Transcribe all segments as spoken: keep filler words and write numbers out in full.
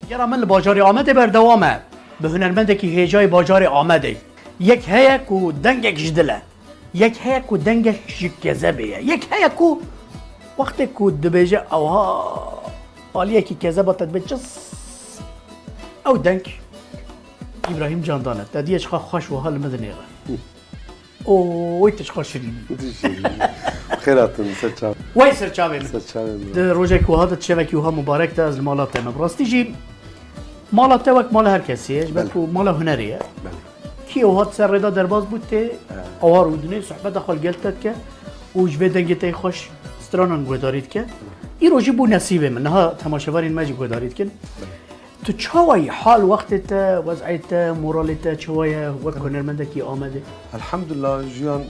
Gera min li bajarê Amedê berdewam e. Bi hunermendekî hêjayî bajarê Amedê. Yek heye ku dengek ji dil e. Yek heye ku dengek ji kezebê ye. Yek heye ku wextê ku dibêje ewha aliyekî kezeba te dibe cız. Ew deng Îbrahîm Candan e. Te diye çiqa xweş wiha li min dinêre. Oy, tu çiqa şirîn î. Xêr hatin, ser çav. Wey ser çavê min. Ser çavê min. Di rojek wiha de, çevekî wiha mubarek de ez li mala te me. Bi rastî jî mala te wek mala her kesî ye. Ji ber Belê. ku mala hunerê ye. Belê. Kî ew hat ser rêda derbas bû tê, He. awar û dinê sohbeta xwe li gel te dike û ji vê dengê te yê xweş stranan guhdarî dike. Îro jî bû nesîbê min. Niha temaşevanên me jî guhdarî dikin. Belê. Tu çawa yî? Hal wextê te, wez'ê te, moralê te çawa ye wek hunermendekî Amedê? Elhamdulillah, jiyan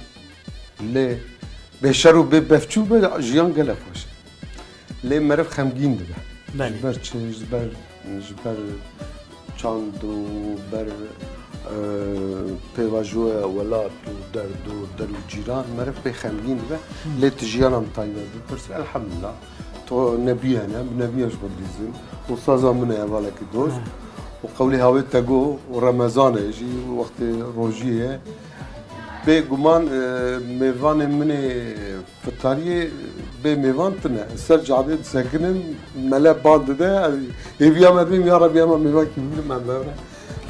lê bê şer û bê befçû be, jiyan gelek xweş e. Lê meriv xemgîn dibe. Belê. Ji ber çi? Ji ber, ji ber çand û ber, e, pêvajoya welat û derd û der û cîran meriv pê xemgîn dibe. Lê tu jiyana min taybet bipirsî, elhamdulillah. To nebiyene, bi nebiya ji xwe dizim. Û saza min e hevalekî dost. Û qewlê hawê te got, û Remezan e jî, wextê rojiyê ye. Bêguman, e, mêvanê min ê fitariyê bê mêvan tune. Ser cadê disekinim, mele ban dide, ez hêviya me dibêm, ya Rebî, ema mêvankî bibînim, em bevre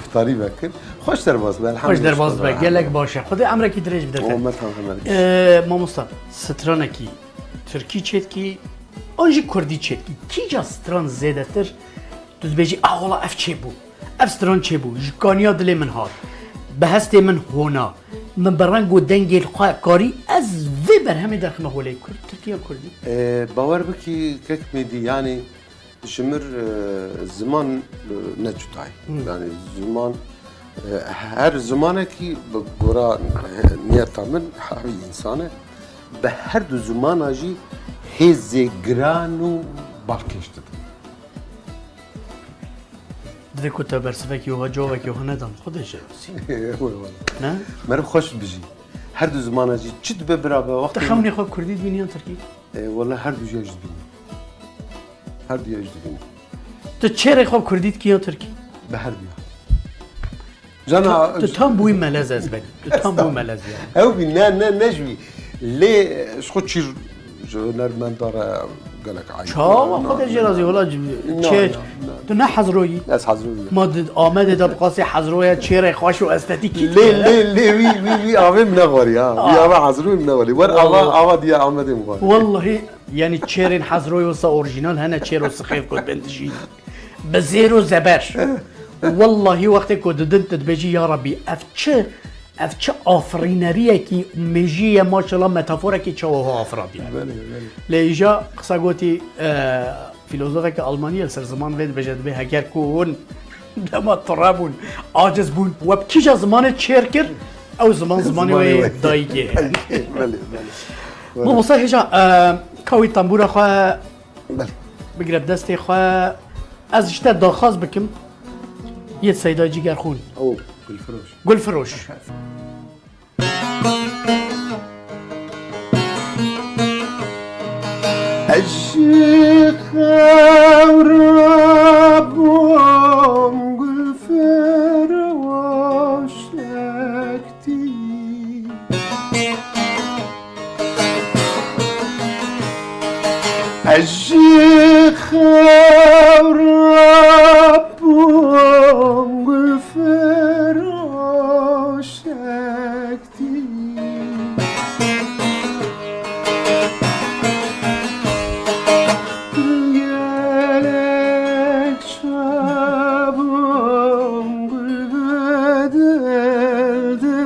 fitarî vekin. Xweş derbas be, Xweş elhamdülillah, derbas be, şukran. gelek baş e. Xwedê emrekî dirêj bide te. Omet, elhamdülillah. E, mamosta, stranekî tirkî çêdikî, an jî kurdî çêdikî. Kîja stran zêdetir tu dibêjî, "Ah, wela ev çêbû. Ev stran çêbû. Ji kaniya dilê min hat. Bi hestê min hona. Min bi reng û dengê xwe karî ez vê berhemê derxime holê." Kurd, tirkî ya kurdî? E, bawer bikî kek Mêdî, yanî ji mir, e, ziman, e, ne cuda ye. Hmm. Yanî ziman, e, her zimanekî bi gora, e, niyeta min herî însan e. Bi her du zimana jî hêzê giran û balkêş dide. Divê ku te bersivekî wiha, cawekî wiha nedan, Xwedê jê razî. Wê wala. Ne? Meriv xweş bijî. Her du zimana jî çi dibe bira be, wextê Tu xewnê xwe kurdî dibînî yan tirkî? E, wala her du jî ez dibînim. Her du jî ez dibînim. Tu çêrê xwe kurdî dikî yan tirkî? Bi her du. Cana Tu, tu tam bûyî melez ez benî. Tu tam bûyî melez yani. Ew bî, ne, ne, ne ji wî. Lê, e, ji xwe çîr, ji hunermenda re gelek ayîb. Çawa, Xwedê jê razî, wela, çê, tu ne Hezroyî? Ez Hezroyî. Ma di Amedê de bi qasî Hezroya çêrê xweş û estetîkî Lê, lê, lê, wî, wî, wî avê min nexwarî, ha. Wî ava Hezroyî min nexwarî. Wer ava, ava diye Amedê min xwarî. Wellahî, yani çêrên Hezroyê wisa orjînal hene, çêro sixêf got ben dijî. Bi zêr û zeber. Wellahî wextê ku didin tu dibêjî, "Ya Rabbî, ev çi, ev çi afirîneriyekî mêjî ye, maşallah, metaforekî çawa ho afirandî." Belê, belê. Lê îja qisa gotî, e, fîlozofeke Almanî ye, li ser ziman vê dibêje, dibê, heger ku hûn dema tire bûn, aciz bûn, we bi kîja zimanê çêr kir, ew ziman zimanê Zimanê wê wê. dayikê ye. Belê, belê. Mamosta hêja, e, ka wî tembûra xwe Belê. Bigire bi destê xwe. Ez ji te daxwaz bikim. Yê Seyda Cigerxûn. Ew, Gulfiroş. Gulfiroş. Ez ji xew rabûm, Gulfiroşek Ez ji xew rabûm, Gulfiroşek dî. Gelek çabûm, Gulbedel dî.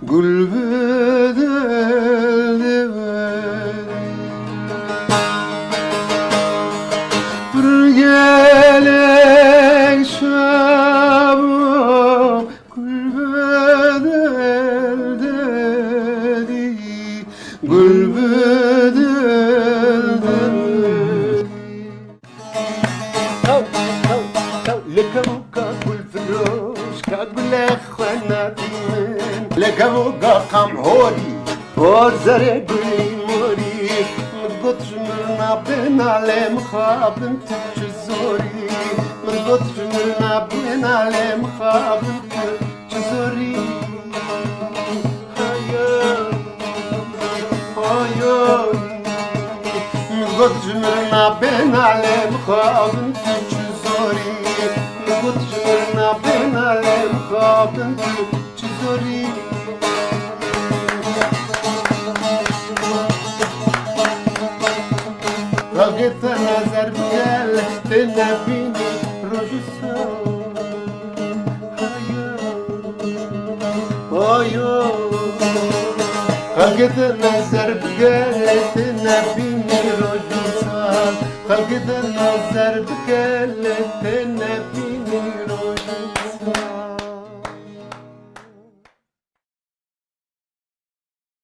Gulbedel dî. Pir gelek çabûm, Gulbedel dî. Gulbedel dî. Li kevoka Gulfiroş ka gule xwe nadî min. Li kevoka qam horî, hor zerê gulî morî. Min got ji min nabê nalê mixabin tu çi zor Ji min nabêna lê mixabin tu çi zorî. Hayo, hayo. Min got ji min nabêna lê mixabin tu çi zorî. Min got ji min nabêna lê mixabin tu çi zorî. Xelkê te nezer bi gel têne bînî roj û sar. Ayo, ayo. Xelkê te nezer bi gel têne bînî roj û sar. Xelkê te nezer bi gel têne bînî